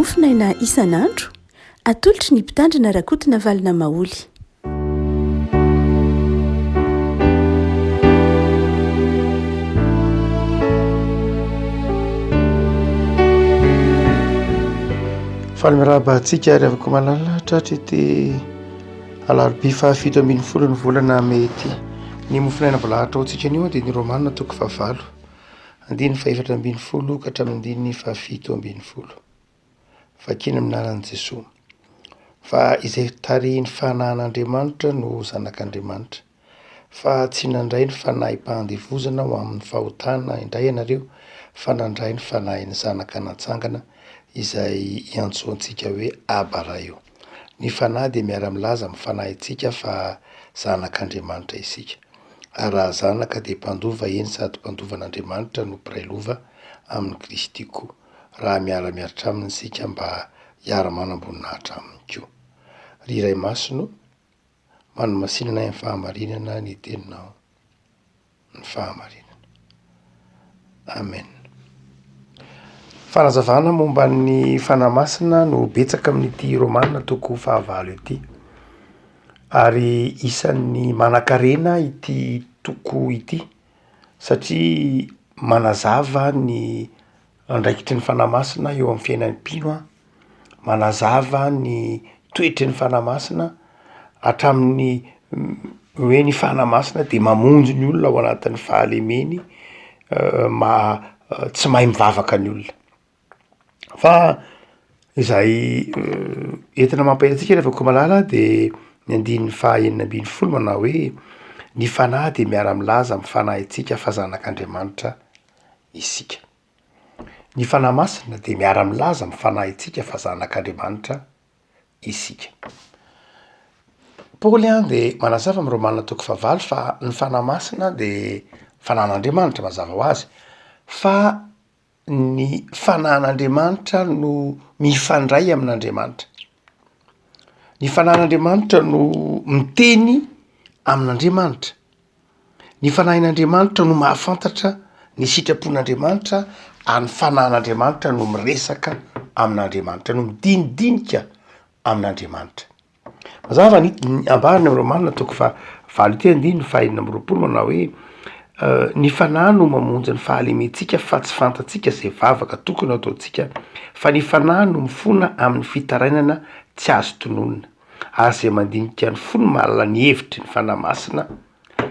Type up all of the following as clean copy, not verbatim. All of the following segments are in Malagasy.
Mofonaina isan'andro, atolotry ny Mpitandrina Rakotonavalona Maholy. Faly miarahaba antsika ary avy malala tratry ity alarobia faha 17 ny volana mey ity. Ny mofonaina voalahatra ho antsika anio dia ny Romana toko fahavalo. Andininy fahefatra ambinifolo ka hatramin'ny andininy fahafito ambinifolo. Vakina amin'ny anaran'i Jesoa. Fa izay tarihin'ny fanahin'Andriamanitra no zanak'Andriamanitra. Fa tsy nandray ny fanahim-pahandevozana ho amin'ny fahotana indray ianareo, fa nandray ny fanahin'ny zanaka natsangana, izay iantsoantsika hoe Aba Ray o. Ny Fanahy dia miara-milaza amin'ny fanahintsika fa zanak'Andriamanitra isika. Ary raha zanaka dia mpandova, eny sady mpandova an'Andriamanitra no mpiray lova amin'i Kristy koa, raha miara-miaritra aminy isika mba hiara-manam-boninahitra aminy koa. Ry Ray Masina o, manomasinana anay amin'ny fahamarinana ny teninao. ny fahamarinana. Amen. Fanazavana momba ny Fanahy Masina no betsaka amin'ity Romana toko fahavalo ity. Ary isan'ny manankarena ity toko ity satria manazava ny andraikitry ny Fanahy Masina eo amin'ny fiainan'ny mpino an, manazava ny toetry ny Fanahy Masina hatramin'ny hoe ny Fanahy Masina de mamonjy ny olona ao anatin'ny fahalemeny maha tsy mahay mivavaka ny olona. Fa izay entina mampahery antsika ry havako malala de ny andininy faha 16 manao hoe ny Fanahy de miara-milaza amin'ny fanahintsika fa zanak'Andriamanitra isika. Ny Fanahy Masina dia miara-milaza amin'ny fanahintsika fa zanak'Andriamanitra isika. Paoly an dia manazava amin'ny Romana toko fahavalo fa ny Fanahy Masina dia fanan'Andriamanitra mazava ho azy, fa ny fanan'Andriamanitra no mifandray amin'Andriamanitra. Ny fanan'Andriamanitra no miteny amin'Andriamanitra. Ny Fanahin'Andriamanitra no mahafantatra ny sitrapon'Andriamanitra ary ny Fanahin'Andriamanitra no miresaka amin'Andriamanitra, no midinidinika amin'Andriamanitra. Mazava ny ambarany amin'ny Romana toko faha valo ity andininy faha 26 manao hoe ny Fanahy no mamonjy ny fahalementsika fa tsy fantatsika izay vavaka tokony hataontsika fa ny Fanahy no mifona amin'ny fitarainana tsy azo tononina ary izay mandinika ny fo no mahalala ny hevitry ny Fanahy Masina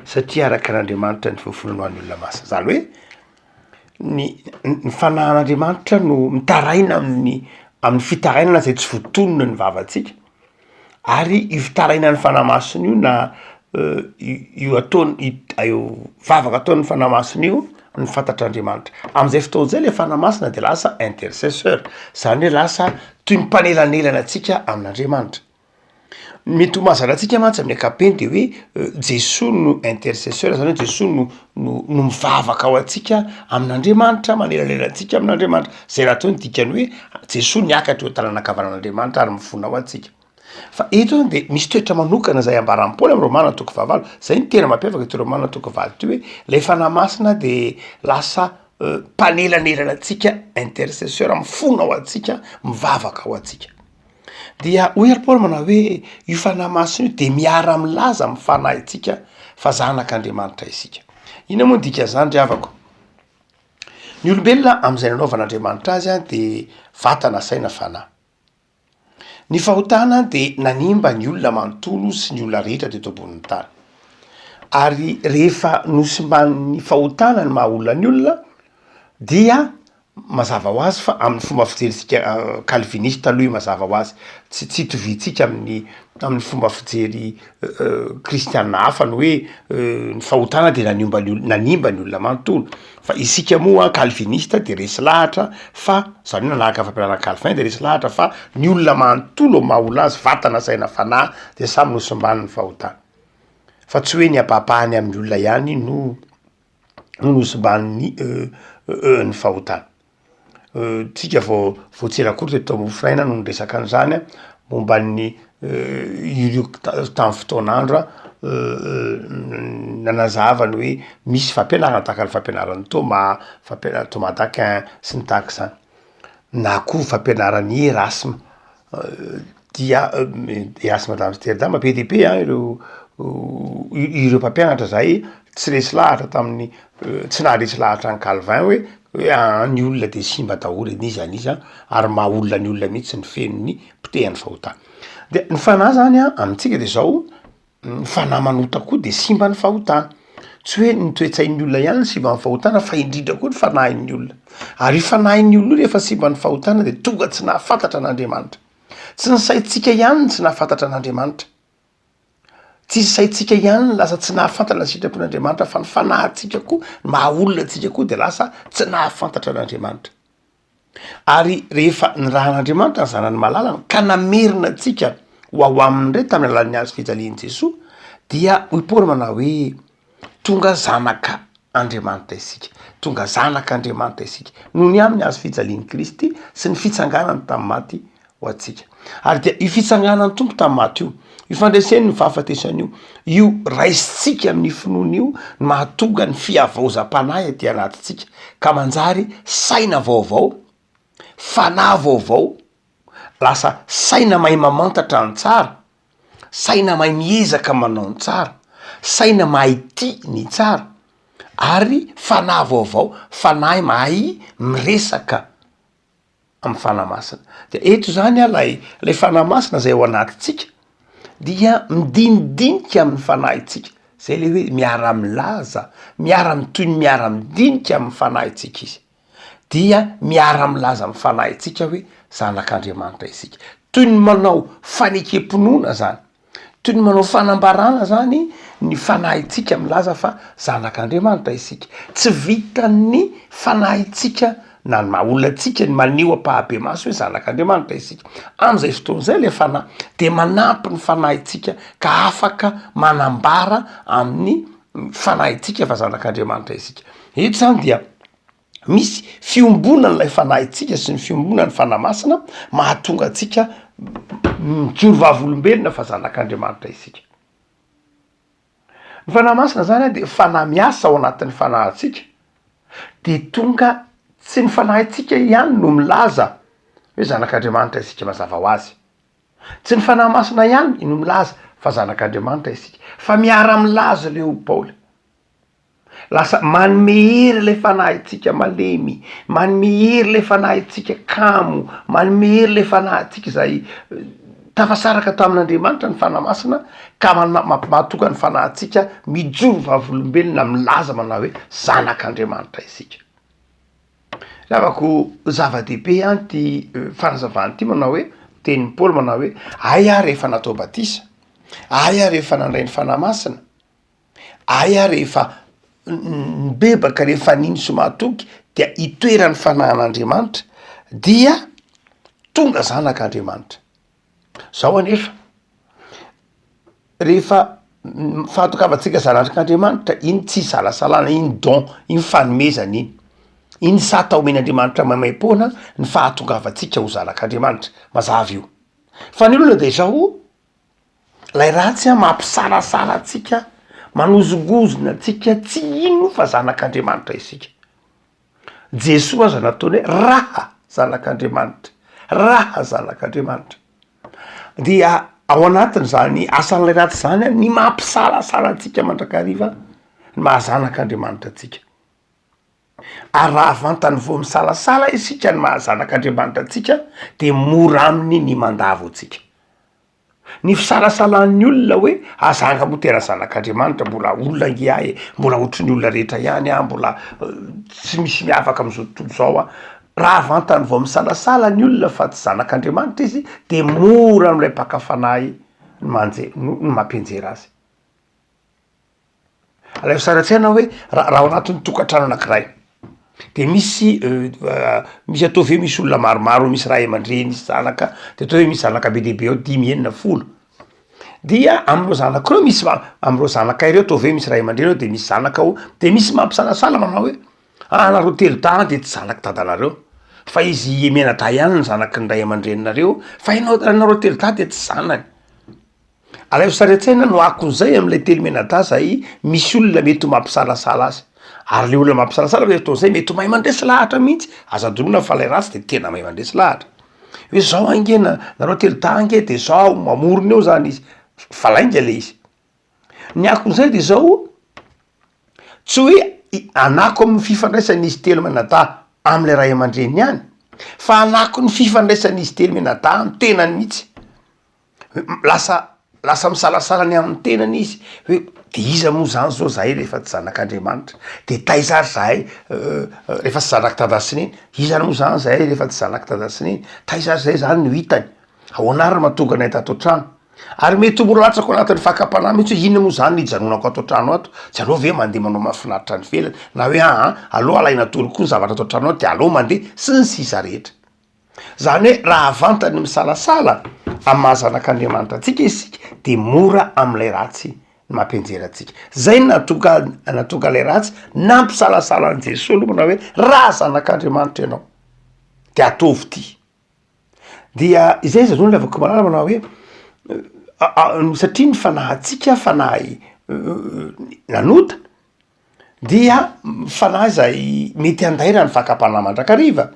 satria araka an'Andriamanitra ny fifonana ho an'ny olona masina. Zany hoe ny ny fanahin'Andriamanitra no mitaraina amin'ny amin'ny fitarainana zay tsy voatonona ny vavantsika ary io fitarainan'ny Fanahy Masina io na io ataony io vavaka ataon'ny Fanahy Masina io no fantatr'Andriamanitra. Am'zay fotoana zay le Fanahy Masina de lasa intercesseur, zany hoe lasa toy ny mpanelanelana antsika amin'Andriamanitra. Mety ho mahazatra antsika mantsy amin'ny ankapobeny de hoe Jesoa no intercesseur zany hoe Jesoa no no no mivavaka ho antsika amin'Andriamanitra, manelanelana antsika amin'Andriamanitra, zay rahateo ny dikany hoe Jesoa niakatra eo an-tanana ankavanan'Andriamanitra ary mifona ho antsika. Fa eto zany de misy toetra manokana zay ambaran'i Paoly amin'ny Romana toko fahavalo, zay no tena mampiavaka ity Romana toko valo ty hoe lay Fanahy Masina de lasa mpanelanelana antsika, intercesseur, mifona ho antsika, mivavaka ho antsika. Dia hoy ary Paoly manao hoe io Fanahy Masina io de miara-milaza amin'ny fanahintsika fa zanak'Andriamanitra isika. Inona moa ny dikan'izany ry havako? Ny olombelona amin'izay nanaovan'Andriamanitra azy an de vatana, saina, fanahy. Ny fahotana de nanimba ny olona manontolo sy ny olona rehetra teto ambonin'ny tany. Ary rehefa nosimban'ny fahotana ny maha olona ny olona dia Mazava ho azy fa amin'ny fomba fijerintsika kalvinista aloha io mazava ho azy, tsy tsy itoviantsika amin'ny amin'ny fomba fijery kristiana hafa ny hoe ny fahotana de naniomba ny ol- nanimba ny olona manontolo, fa isika moa kalvinista de resy lahatra fa zany hoe nanaraka ny fampianaran'i Calvin de resy lahatra fa ny olona manontolo amin'ny maha olona azy, vatana, saina, fanahy de samy nosimban'ny fahotana, fa tsy hoe ny ampahapahany amin'ny olona ihany no no nosimban'ny ny fahotana. Tsika vao vao tsy ela akory teto ambony fiainana no niresaka an'izany a, momba ny ireo tamin'ny fotoan'andro a nanazava ny hoe misy fampianarana tahaka ny fampianaran'i Thomas, fampianaran'i Thomas d'Aquin sy ny tahak'izany. Na koa fampianaran'i Erasme dia Erasme d'Amsterdam, be dia be an ireo ireo mpampianatra zay tsy resy lahatra tamin'ny tsy naharesy lahatra an'i Calvin hoe hoe ny olona de simba daholo e, n'iza n'iza ary maha olona ny olona mihitsy ny fenon'ny potehan'ny fahotana. De ny fanahy zany an amintsika de zao. Ny fanahy manota koa de simba ny fahotana. Tsy hoe ny toe-tsain'ny olona ihany no simba ny fahotana fa indrindra koa ny fanahin'ny olona. Ary io fanahin'ny olona io rehefa simba ny fahotana de tonga tsy nahafantatra an'Andriamanitra. Tsy ny saintsika ihany no tsy nahafantatra an'Andriamanitra. Tsy ny saintsika ihany no lasa tsy nahafantatra ny sitrapon'Andriamanitra fa ny fanahintsika koa, ny maha olona antsika koa de lasa tsy nahafantatra an'Andriamanitra. Ary rehefa nirahan'Andriamanitra ny Zanany malalany ka namerina antsika ho ao aminy indray tamin'ny alalan'ny hazo fijalian'i Jesoa, dia hoy Paoly manao hoe, tonga zanak' Andriamanitra isika, tonga zanak' Andriamanitra isika, noho ny amin'ny hazo fijalian'i Kristy sy ny fitsanganany tamin'ny maty ho antsika. Ary dia io fitsanganan'ny Tompo tamin'ny maty io, io fandreseny ny fahafatesana io, io raisintsika amin'ny finoana io no mahatonga ny fihavaozam-panahy aty anatintsika, ka manjary saina vaovao, fanahy vaovao, lasa saina mahay mamantatra ny tsara, saina mahay miezaka manao ny tsara, saina mahay tia ny tsara, ary fanahy vaovao, fanahy mahay miresaka amin'ny Fanahy Masina. Dia eto izany an, ilay ilay Fanahy Masina izay ao anatintsika dia midinidinika amin'ny fanahintsika. Zay ilay hoe miara-milaza, miara toy ny miara-midinika amin'ny fanahintsika izy. Dia miara-milaza amin'ny fanahintsika hoe zanak'Andriamanitra isika. Toy ny manao fanekem-pinoana zany. Toy ny manao fanambarana zany ny fanahintsika milaza fa zanak'Andriamanitra isika. Tsy vitan'ny fanahintsika na ny maha olona antsika ny maneho ampahabemaso hoe zanak'Andriamanitra isika. Am'zay fotoana zay le fanahy de manampy ny fanahintsika ka afaka manambara amin'ny fanahintsika fa zanak'Andriamanitra isika. Eto zany dia Misy fiombonan'ilay fanahintsika sy ny fiombonan'ny Fanahy Masina mahatonga antsika mijoro vavolombelona fa zanak'Andriamanitra isika. Ny Fanahy Masina zany a de fanahy miasa ao anatin'ny fanahintsika, de tonga tsy ny fanahintsika ihany no milaza hoe zanak'Andriamanitra isika mazava ho azy. Tsy ny Fanahy Masina ihany no milaza fa zanak'Andriamanitra isika, fa miara-milaza ireo Paoly. Lasa manome hery ilay fanahintsika malemy, manome hery ilay fanahintsika kamo, manome hery ilay fanahintsika izay tafasaraka tamin'Andriamanitra ny Fanahy Masina ka mana- mamp- mahatonga ny fanahintsika mijoro vavolombelona milaza manao hoe zanak'Andriamanitra isika. Ravako zava-dehibe an ty fanazavana ity manao hoe, tenin'i Paoly manao hoe, hay aho rehefa natao batisa, hay aho rehefa nandray ny Fanahy Masina, Hay aho rehefa nibebaka, rehefa nino sy mahatoky dia itoeran'ny fanahin'Andriamanitra dia tonga zanak'Andriamanitra. Zao anefa, rehefa fahatongavantsika zanak'Andriamanitra, iny tsy isalasalana, iny don, iny fanomezana iny, iny sata omen'Andriamanitra maimaimpoana ny fahatongavantsika ho zanak'Andriamanitra, mazava io. Fa ny olana de zao, Lay ratsy an mampisalasala antsika, manozongozona antsika tsy hino fa zanak'Andriamanitra isika. Jesoa aza nataony hoe raha zanak'Andriamanitra, raha zanak'Andriamanitra. Dia ao anatin'izany asan'ilay ratsy zany an, ny mampisalasala antsika mandrakariva ny maha zanak'Andriamanitra antsika. Ary raha vantany vao misalasala isika ny maha zanak'Andriamanitra antsika de mora aminy ny mandavo antsika. Ny fisalasalan'ny olona hoe aza anga moa tena zanak'Andriamanitra, mbola olona ange aho e, mbola ohatry ny olona rehetra ihany aho, mbola tsy misy miavaka amin'izao tontolo izao aho. Raha vantany vao misalasala ny olona fa tsy zanak'Andriamanitra izy de mora amin'ilay mpaka fanahy ny manje- no ny mampianjera azy. Alaivo sary an-tsaina hoe raha raha ao anatin'ny tokantrano anakiray de misy misy ataovy hoe misy olona maromaro, misy ray aman-dreny, misy zanaka, de atao hoe misy zanaka be dia be ao dimy, enina, folo, dia am'ireo zanaka reo misy ma- am'ireo zanakay reo ataovy hoe misy ray aman-dreny ao de misy zanaka ao, de misy mampisalasala manao hoe ah nareo telo dahy de tsy zanak'i dadanareo fa izy mianadahy ihany no zanaky ny ray aman-dreninareo fa ianao nareo telo dahy de tsy zanany. Alaivo sary an-tsaina no akon'izay amin'ilay telo mianadahy zay misy olona mety ho mampisalasala azy. Ary le olona mampisalasala am'zay fotoana zay mety ho mahay mandresy lahatra mihitsy, aza adinoina fa lay ratsy de tena mahay mandresy lahatra, hoe zao ange na nareo telo dahy ange de zao, mamorona eo zany izy, fa lainga le izy. Ny akon'izay de zao, tsy hoe anako amin'ny fifandraisan'izy telo mianadahy am'le ray aman-dreniny ihany, fa anako ny fifandraisan'izy telo mianadahy amy tenany mihitsy. Lasa lasa misalasala ny amin'ny tenany izy hoe de iza moa zany zao zahay rehefa tsy zanak'Andriamanitra, de taiza ary zahay rehefa tsy zanak'i dada sy neny, iza ary moa zany zahay rehefa tsy zanak'i dada sy neny, taiza ary zay zany no hitany, ahoana ary no mahatonga anay tato an-trano, ary mety ho mbola latsaka ao anatin'ny fakam-panahy mihitsy hoe inona moa zany no hijanonako ato an-trano ato, tsy aleo ve mandeha manao mahafinaritra any ivelany, na hoe aa aleo alaina daholo koa ny zavatra ato an-trano ato de aleo mandeha, sy ny sisa rehetra. Zany hoe raha vantany misalasala amin'ny maha zanak'Andriamanitra antsika isika de mora amin'ilay ratsy ny mampianjera antsika. Zay no nahatonga nahatonga ilay ratsy nampisalasala an'i Jesoa aloha manao hoe raha zanak'Andriamanitra ianao de ataovy ty. Dia izay izy aloha ny ravako malala manao hoe satria ny fanahintsika fanahy nanota dia fanahy izay mety handaira ny fakam-panahy mandrakariva.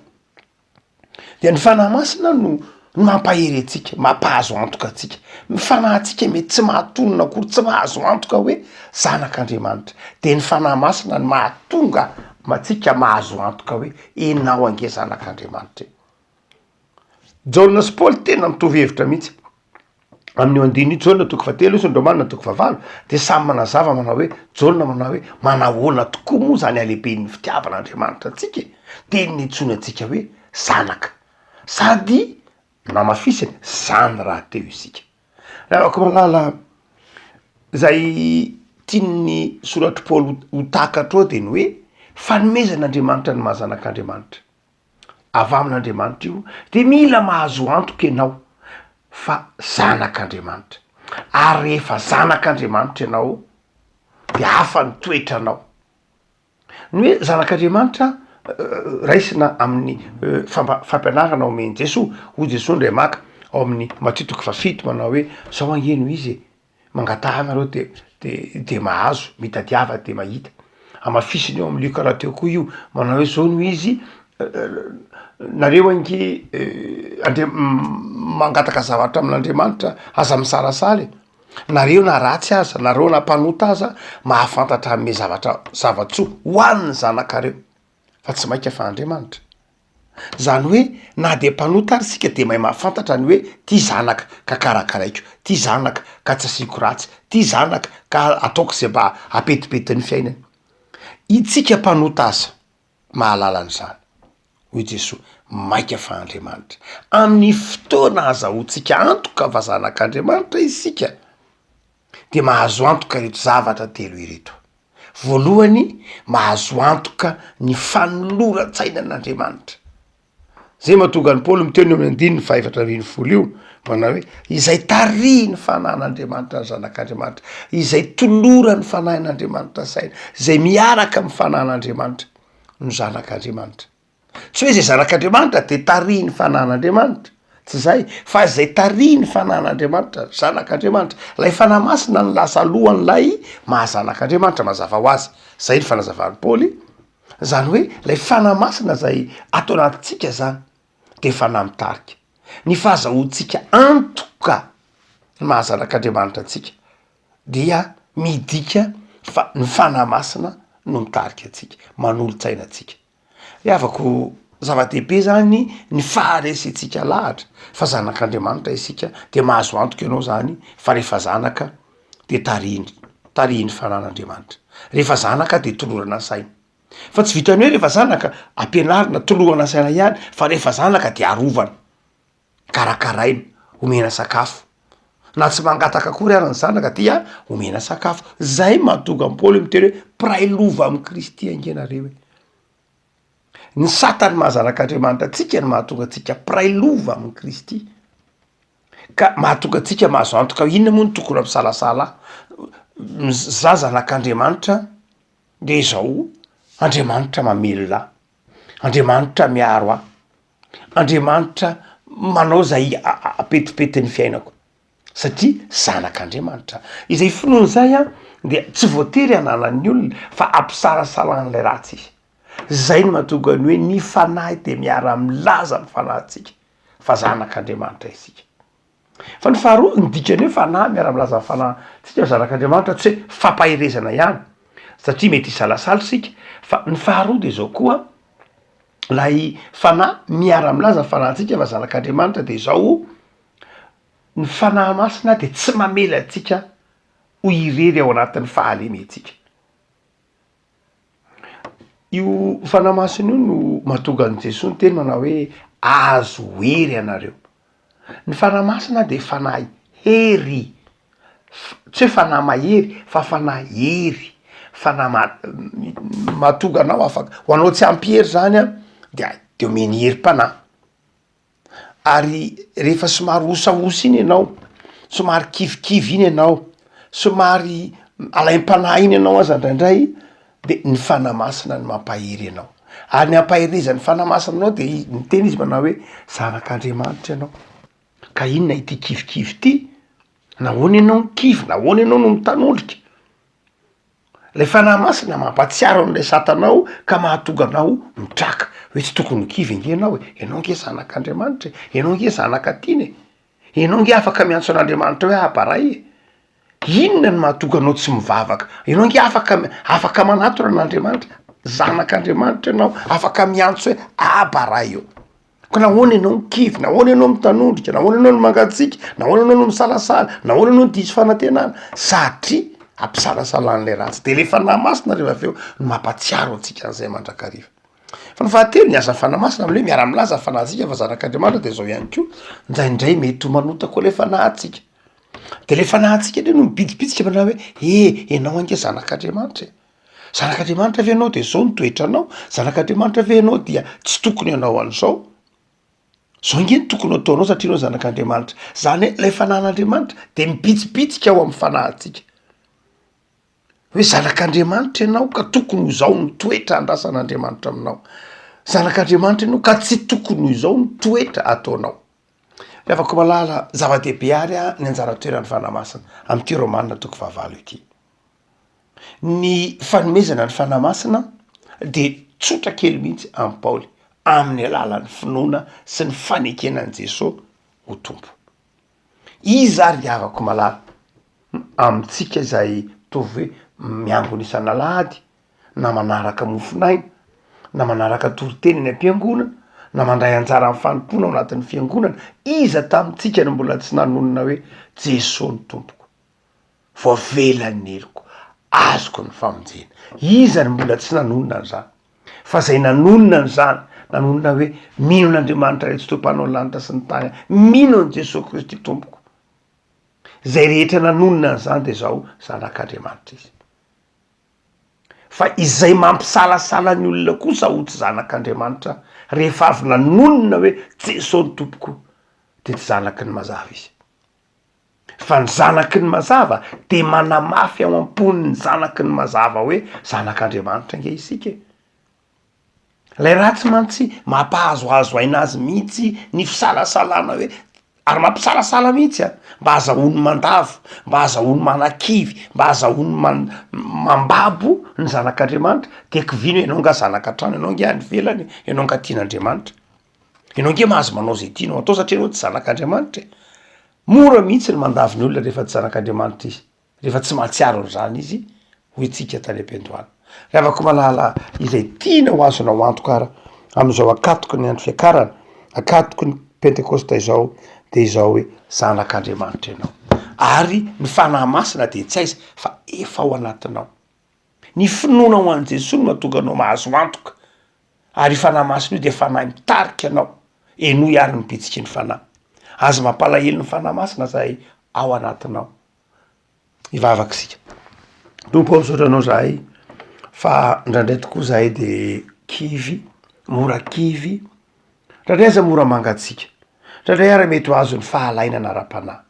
Dia ny Fanahy Masina no no mampahery antsika, mampahazo antoka antsika. Ny fanahintsika mety tsy mahatonona akory, tsy mahazo antoka hoe zanak'Andriamanitra. De ny Fanahy Masina no mahatonga antsika mahazo antoka hoe enao ange zanak'Andriamanitra e. Jaona sy Paoly tena mitovy hevitra mihitsy. Amin'io andininy io, Jaona toko fahatelo sy ny Romana toko fahavalo, de samy manazava manao hoe, Jaona manao hoe, manahoana tokoa moa zany halehiben'ny fitiavan'Andriamanitra antsika e? De niantsoany antsika hoe zanaka, sady namafisiny, zany rahateo isika. Ry havako malala, zay tian'ny soratr'i Paoly ho takatra ao de ny hoe, fanomezan'Andriamanitra ny maha zanak'Andriamanitra. avy amin'Andriamanitra io de mila mahazo antoka ianao fa zanak'Andriamanitra, ary rehefa zanak'Andriamanitra ianao de hafa ny toetranao, ny hoe zanak'Andriamanitra raisina amin'ny famba- fampianarana omen'i Jesoa, hoy Jesoa indray maka ao amin'ny Matio toko fahafito manao hoe zao ange no izy e. Mangataha nareo de de de mahazo, mitadiava de mahita. Hamafisiny eo am' Lioka rahateo koa io, manao hoe zao no izy, nareo ange andre- mangataka zavatra amin'Andriamanitra aza misalasala e, nareo na ratsy aza, nareo na mpanota aza mahafantatra hanome zavatra zava-tsoa ho an'ny zanakareo fa tsy maika fa Andriamanitra. Zany hoe na de mpanota ary isika de mahay mahafantatra ny hoe ty zanaka ka karakaraiko, ty zanaka ka tsy asiako ratsy, ty zanaka ka ataoko zay mba hampetipety ny fiainany. Itsika mpanota aza mahalala an'izany, hoy Jesoa, maika fa Andriamanitra. Amin'ny fotoana ahazahoantsika antoka fa zanak'Andriamanitra isika de mahazo antoka ireto zavatra telo ireto. Voalohany, mahazo antoka ny fanoloran-tsainan'Andriamanitra. Zay mahatonga an'i Paoly miteny eo amin'ny andininy fahaefatra ambin'ny folo io, manao hoe, izay tarihin'ny fanahin'Andriamanitra ny zanak'Andriamanitra, izay toloran'ny fanahin'Andriamanitra saina, izay miaraka amin'ny fanahin'Andriamanitra no zanak'Andriamanitra. Tsy hoe zay zanak'Andriamanitra de tarihin'ny fanahin'Andriamanitra, tsy zay, fa zay tarihin'ny fanahin'Andriamanitra, zanak'Andriamanitra, lay Fanahy Masina no lasa alohan'ilay maha zanak'Andriamanitra mazava ho azy, zay ny fanazavan'i Paoly, zany hoe lay Fanahy Masina zay ato anatintsika zany de Fanahy mitarika, ny fahazahoantsika antoka ny maha zanak'Andriamanitra antsika dia midika fa ny Fanahy Masina no mitarika antsika, manolo-tsaina antsika. Ry havako, zava-dehibe zany ny faharesentsika lahatra fa zanak'Andriamanitra isika de mahazo antoka ianao zany fa rehefa zanaka de tarihiny, tarihin'ny fanan'Andriamanitra, rehefa zanaka de tolorana saina, fa tsy vitan'ny hoe rehefa zanaka ampianarina tolorana saina ihany fa rehefa zanaka de arovana. karakaraina, omena sakafo, na tsy mangataka akory ary ny zanaka dia omena sakafo, zay mahatonga an'i Paoly miteny hoe mpiray lova amin'i Kristy ange nareo e, ny satan'ny maha zanak'Andriamanitra antsika no mahatonga antsika mpiray lova amin'i Kristy, ka mahatonga antsika mahazo antoka hoe inona moa no tokony hampisalasala ahy, za zanak'Andriamanitra de izao Andriamanitra mamelona ahy, Andriamanitra miaro ahy, Andriamanitra manao zay hampetipety ny fiainako. Satria zanak'Andriamanitra. Izay finoana izay an, dia tsy voatery hananan'ny olona fa ampisalasalan'ilay ratsy izy. Izay no mahatonga ny hoe ny fanahy dia miara-milaza amin'ny fanahintsika fa zanak'Andriamanitra isika. Fa ny faharoa, ny dikan'ny hoe fanahy miara-milaza amin'ny fanahintsika fa zanak'Andriamanitra tsy hoe fampaherezana ihany satria mety hisalasala isika, fa ny faharoa dia izao koa, ilay fanahy miara-milaza ny fanahintsika fa zanak'Andriamanitra dia izao, ny Fanahy Masina dia tsy mamela antsika ho irery ao anatin'ny fahalementsika. Io Fanahy Masina io no mahatonga an'i Jesoa niteny manao hoe azo hery ianareo. Ny Fanahy Masina dia Fanahy hery, tsy hoe Fanahy mahery fa Fanahy hery, Fanahy ma- mahatonga anao afaka, ho anao tsy ampy hery zany an, dia de omeny herim-panahy. Ary rehefa somary osaosa iny ianao, somary kivikivy iny ianao, somary alaim-panahy iny ianao aza indraindray de ny Fanahy Masina no mampahery anao, ary ny ampaherezan'ny Fanahy Masina anao de i- miteny izy manao hoe zanak'Andriamanitra ianao, ka inona ity kivikivy ity? Nahoana ianao no kivy? Nahoana ianao no mitanondrika? Ilay Fanahy Masina mampahatsiaro an'ilay satanao ka mahatonga anao mitraka hoe tsy tokony ho kivy ange ianao e, ianao ange zanak'Andriamanitra e, ianao ange zanaka tiana e, ianao ange afaka miantso an'Andriamanitra hoe Aba Ray e, inona no mahatonga anao tsy mivavaka, ianao ange afaka afaka manatona an'Andriamanitra, zanak'Andriamanitra ianao, afaka miantso hoe Aba Ray ô. Ka nahoana ianao no kivy, nahoana ianao mitanondrika, nahoana ianao no mangatsiaka, nahoana ianao no misalasala, nahoana ianao no diso fanantenana? Satria ampisalasalan'ilay ratsy. De le Fanahy Masina rehefa avy eo no mampahatsiaro antsika an'izay mandrakariva. Fa ny fahatelo, ny asan'ny Fanahy Masina am'le hoe miara-milaza ny fanahintsika fa zanak'Andriamanitra de zao ihany koa, indraindray mety ho manota koa le fanahintsika. De le fanahintsika ndray no mibitsibitsika manao hoe e, ianao ange zanak'Andriamanitra e. Zanak'Andriamanitra ve ianao de zao ny toetranao? Zanak'Andriamanitra ve ianao dia tsy tokony hanao an'izao? Zao nge ny tokony ataonao satria ianao zanak'Andriamanitra. Zany hoe lay fanahin'Andriamanitra de mibitsibitsika ao amin'ny fanahintsika. Hoe zanak'Andriamanitra ianao ka tokony ho izao ny toetra andrasan'Andriamanitra aminao. Zanak'Andriamanitra ianao ka tsy tokony ho izao ny toetra ataonao. Ry havako malala, zava-dehibe ary ny anjara toeran'ny Fanahy Masina amin'ity Romana toko fahavalo ity. Ny fanomezana ny Fanahy Masina dia tsotra kely mihitsy amin'i Paoly, amin'ny alalan'ny finoana sy ny fanekena an'i Jesoa ho Tompo. Iza ary ry havako malala amintsika izay mitovy hoe miangona isan'alahady, na manaraka mofonaina, na manaraka toriteny any am-piangonana, na mandray anjara amin'ny fanompoana ao anatin'ny fiangonana, iza tamintsika no mbola tsy nanonona hoe Jesoa no Tompoko? Voavela ny heloko, azoko ny famonjena. Iza no mbola tsy nanonona an'izany? Fa zay nanonona an'izany, nanonona hoe, mino an'Andriamanitra Ray Tsitoha Mpanao ny lanitra sy ny tany aho, mino an'i Jesoa Kristy Tompoko. Zay rehetra nanonona an'izany de zao zanak'Andriamanitra izy. Fa izay mampisalasala ny olona kosa ho tsy zanak'Andriamanitra rehefa avy nanonona hoe Jesoa ny Tompoko de tsy zanaky ny mazava izy. Fa ny zanaky ny mazava dia manamafy ao am-pony ny zanaky ny mazava hoe zanak'Andriamanitra ange isika e. Ilay ratsy mantsy mampahazoazo aina azy mihitsy ny fisalasalana hoe, ary mampisalasala mihitsy an, mba azahoany mandavo, mba azahoany manakivy, mba azahoany man- mambabo ny zanak'Andriamanitra, dia kivino ianao nga zanaka an-trano, ianao nge any ivelany, ianao nga tian'Andriamanitra. Ianao ange mahazo manao izay tianao atao satria ianao tsy zanak'Andriamanitra e. Mora mihitsy ny mandavo ny olona rehefa tsy zanak'Andriamanitra izy, rehefa tsy mahatsiaro an'izany izy, hoy tsika tany am-piandohana. Ry havako malala, izay tiana ho azonao antoka ara amin'izao ankatoky ny andro fiakarana, ankatoky ny Pentekosta izao, dia izao hoe zanak'Andriamanitra ianao. Ary ny Fanahy Masina dia tsy aiza fa efa ao anatinao. Ny finoana ho an'i Jesoa no mahatonga anao mahazo antoka Ary io Fanahy Masina io dia Fanahy mitarika anao. Henoy ary ny bitsiky ny Fanahy. Aza mampalahelo ny Fanahy Masina izay ao anatinao. Hivavaka isika. Tompo ô, misaotra anao zahay fa indraindray tokoa zahay de kivy, mora kivy, indraindray aza mora mangatsiaka, indraindray ary mety ho azon'ny fahalainana ara-panahy,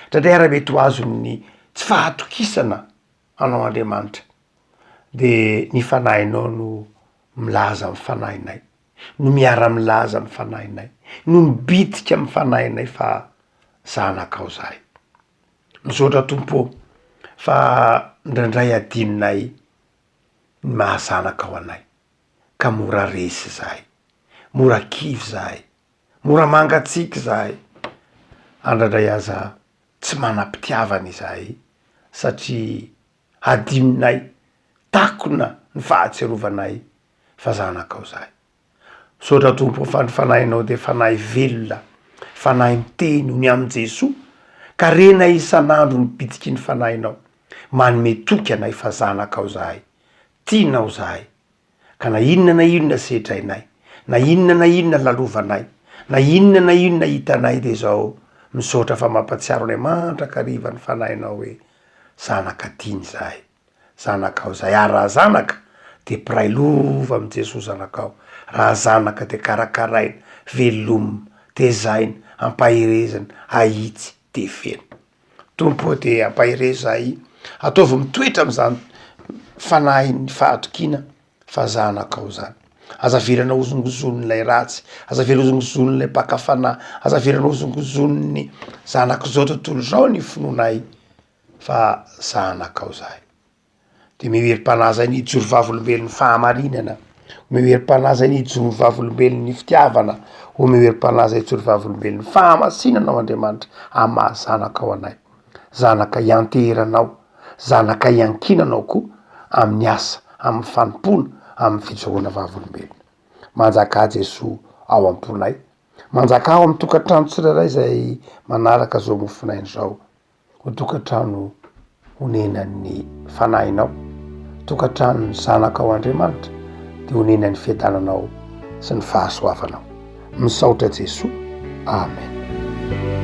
indraindray ary mety ho azon'ny tsy fahatokisana anao Andriamanitra. de ny fanahinao no milaza amin'ny fanahinay, no miara-milaza amin'ny fanahinay, no mibitika amin'ny fanahinay fa zanakao zahay. Misaotra Tompo ô, fa indraindray adinonay ny maha zanakao anay, ka mora resy izahay, mora kivy izahay, mora mangatsiaka izahay, andraindray aza tsy manam-pitiavana izahay satria adinonay, takona ny fahatsiarovanay fa zanakao izahay. Misaotra Tompo fa ny Fanahinao dia Fanahy velona, Fanahy miteny ho ny amin'i Jesoa, ka renay isan'andro ny bitsiky ny Fanahinao, manome toky anay fa zanakao zahay, tianao zahay, ka na inona na inona sedrainay, na inona na inona lalovanay, na inona na inona hitanay dia izao misaotra fa mampatsiaro anay mandrakariva ny Fanahinao hoe zanaka tiana izahay. Zanakao izay, ary raha zanaka dia mpiray lova amin'i Jesoa zanakao, raha zanaka dia karakaraina, velomina, tezaina, ampaherezina, ahitsy, tefena. Tompo ô dia ampaherezo izahay, ataovy mitoetra amin'izany fanahin'ny fahatokiana fa zanakao izany. Aza avelana hozongozonin'ilay ratsy, aza avela hozongozonin'ilay mpaka fanahy, aza avelana hozongozonin'ny zanak'izao tontolo izao ny finoanay. fa zanakao zahay. De omeo herim-panahy zay ny hijoro vavolombelon'ny fahamarinana, omeo herim-panahy zay ny hijoro vavolombelon'ny fitiavana, omeo herim-panahy zay hijoro vavolombelon'ny fahamasinana ao Andriamanitra amin'ny maha zanakao anay, zanaka ianteheranao, zanaka iankinanao koa amin'ny asa, amin'ny fanompoana, amin'ny fijoroana vavolombelona. Manjakà Jesoa ao am-ponay, manjakà ao amin'ny tokantrano tsirairay izay manaraka izao mofonaina izao. Ho tokantrano honenan'ny fanahinao, tokantranon'ny zanakao Andriamanitra, dia honenan'ny fiadananao sy ny fahasoavanao. Misaotra Jesoa. Amen.